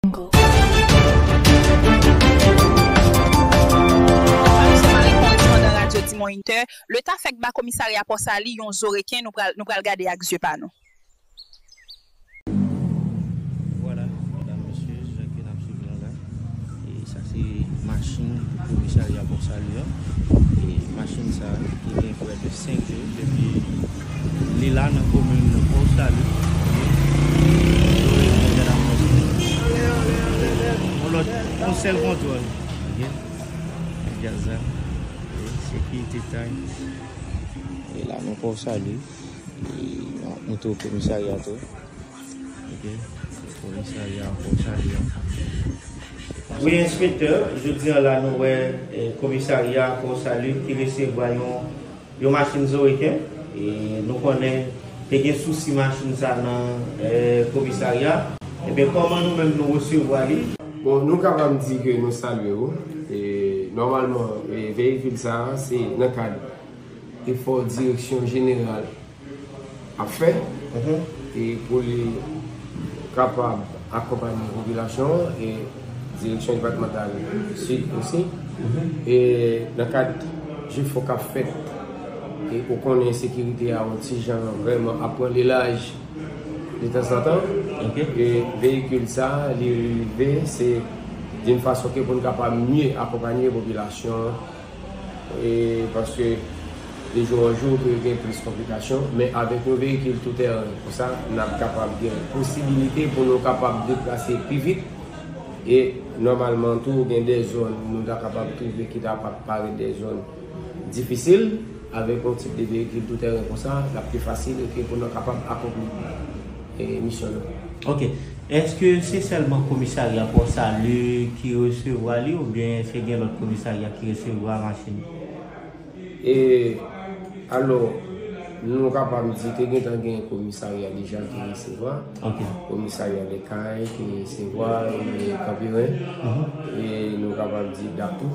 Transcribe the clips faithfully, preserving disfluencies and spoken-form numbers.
Annou se Marie Paul pandan Radyo Dimon Inter. Leta fèk ba komisarya Pòsali yon zo reken, nou pral, nou pral gade ak zye pa nou. Vwala, medam, mesye, jan ke n ap swiv nou la. E sa se machin komisarya Pòsali an. E machin sa ki gen prè de senk jou depi li la nan komin Pòsali. Yon lòt, yon sèl kontwòl. Ok. Gad sa. E sekirite tay. E la nan Pòsali. E nou tou komisarya tou. Ok. Komisarya Pòsali an. Wi, enspektè, jodi an la nou wè, eh, komisarya Pòsali ki resevwa yon, yon machin zo reken. E nou konnen te gen sousi machin sa nan, eh, komisarya. Ebyen, kòman nou menm nou resevwa li? Bon, nou kapab di ke nou salye w. E nòmalman, e veyikil sa a, se nan kad efò direksyon jeneral ap fè, e pou li kapab akonpanye popilasyon an, e direksyon depatmantal sid osi. E nan kad jefò k ap fèt, e ou konnen ensekirite a yon ti jan vrèman ap pran lilaj detanzantan. E veyikil sa, li rive, se d'une façon ke pou n kapab mye akonpanye popilasyon an. E paske de jou an jou, pou yo gen plis konplikasyon, men avèk yon veyikil tou tèren konsa, n ap kapab gen posibilite pou nou kapab deplase pi vit. E nòmalman tou, gen de zòn nou ta kapab twouve ki ta pa parèt de zòn difisil. Avèk yon tip de veyikil tou tèren konsa, l ap pi fasil e ke pou nou kapab akonpli, e, misyon nou. Ok. Èske se sèlman komisarya Pòsali ki resevwa li, oubyen èske gen lòt komisarya ki resevwa machin? E, alò, nou kapab di te gentan gen komisarya deja ki resevwa. Ok. Komisarya Lèkay ki resevwa, e, Kanperen. E nou kapab di Dap tou,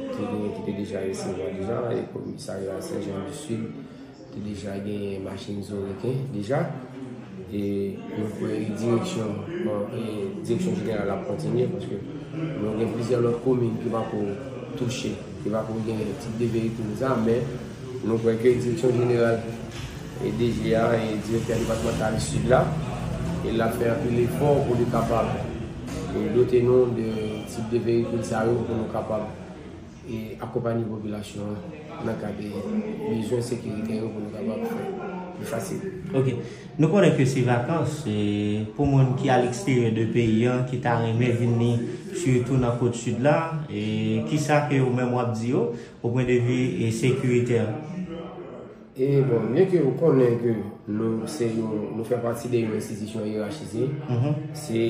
te gen ki te deja resevwa deja, e komisarya Sen Jan di Sid te deja genyen machin zo reken deja. E nou kwè direksyon, bon, e direksyon jeneral ap kontinye, paske nou gen plizyè lòt komin ki pako touche, ki pako gen tip de veyikil sa, men nou kwè ke direksyon jeneral, e D G a, e direktè depatmantal sid la, e l ap fè anpil efò pou li kapab, e, dote nou de tip de veyikil sa yo pou nou kapab e akonpanye popilasyon an nan kad de bezwen sekirite yo pou nou kapab fè pi fasil. Ok. Nou konnen ke se vakans, e, pou moun ki a leksteryè de peyi an, ki ta renmen vini, sitou nan kot sid la, e kisa ke ou menm w ap di yo, o pwen de vi, e, sekiritè? E bon, byen ke ou konnen ke nou se yon, nou fè pati de yon enstitisyon yerachize, se,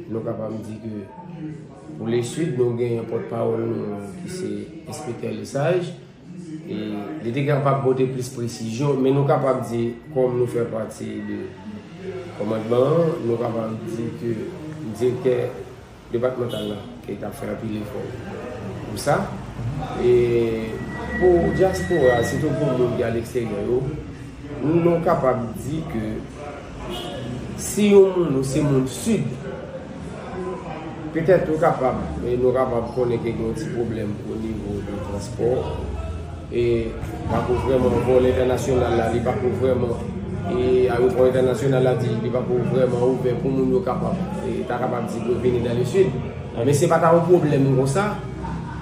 nou kapab di ke pou le sid, nou gen yon pòtpawòl nou ki se enspektè Lesage. E li te kapab pote plis presizyon, men nou kapab di, kòm nou fè pati de kòmandman an, nou kapab di ke direktè depatmantal la ki t ap fè anpil efò pou sa. E pou dyaspora, sitou pou moun ki a leksteryè yo, nou kapab di ke si yon moun ou se moun sid, petèt nou kapab, e nou kapab konnen ke gen yon ti pwoblèm o nivo de transpò. E pako vrèman, vòl entènasyonal la, li pako vrèman, e ayewopò entènasyonal la di, li pako vrèman ouvè pou moun yo kapab, e ta kapab di pou yo vini dan le sid. Men se pa ta yon pwoblèm konsa.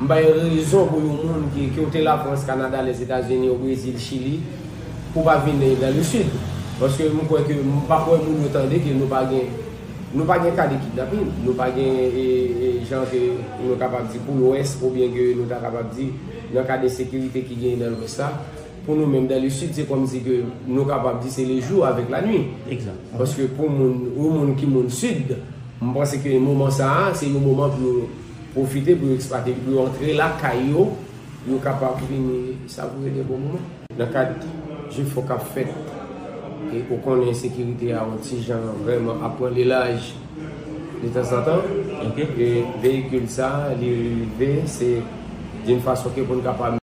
M bay rezon pou yon moun ki, ki kote Lafrans, Kanada, Lèzetazini, o Brezil, Chili, pou pa vin dan le sid. Paske m kwè ke, m pa kwè moun yo tande ke nou pa gen Nou pa gen ka de kidnapin, nou pa gen, e, e, jan ke nou kapab di pou lwès, oubyen ke nou ta kapab di nan ka de sekirite ki genyen nan lwès la. Pou nou menm, dan le sid, se kòmsi ke nou kapab di se le jou avèk la nwi. Egzak. Paske pou moun, yon moun ki moun sid, m panse ke moman sa a, se yon moman pou yo pwofite, pou yo eksplwate, pou yo antre lakay yo, yo kapab vini savure de bon moman. Nan kad jefò k ap fèt, e ou konnen ensekirite a yon ti jan vrèman ap pran lilaj detanzantan. Ok. E veyikil sa, li rive, se d'une façon ke pou n kapab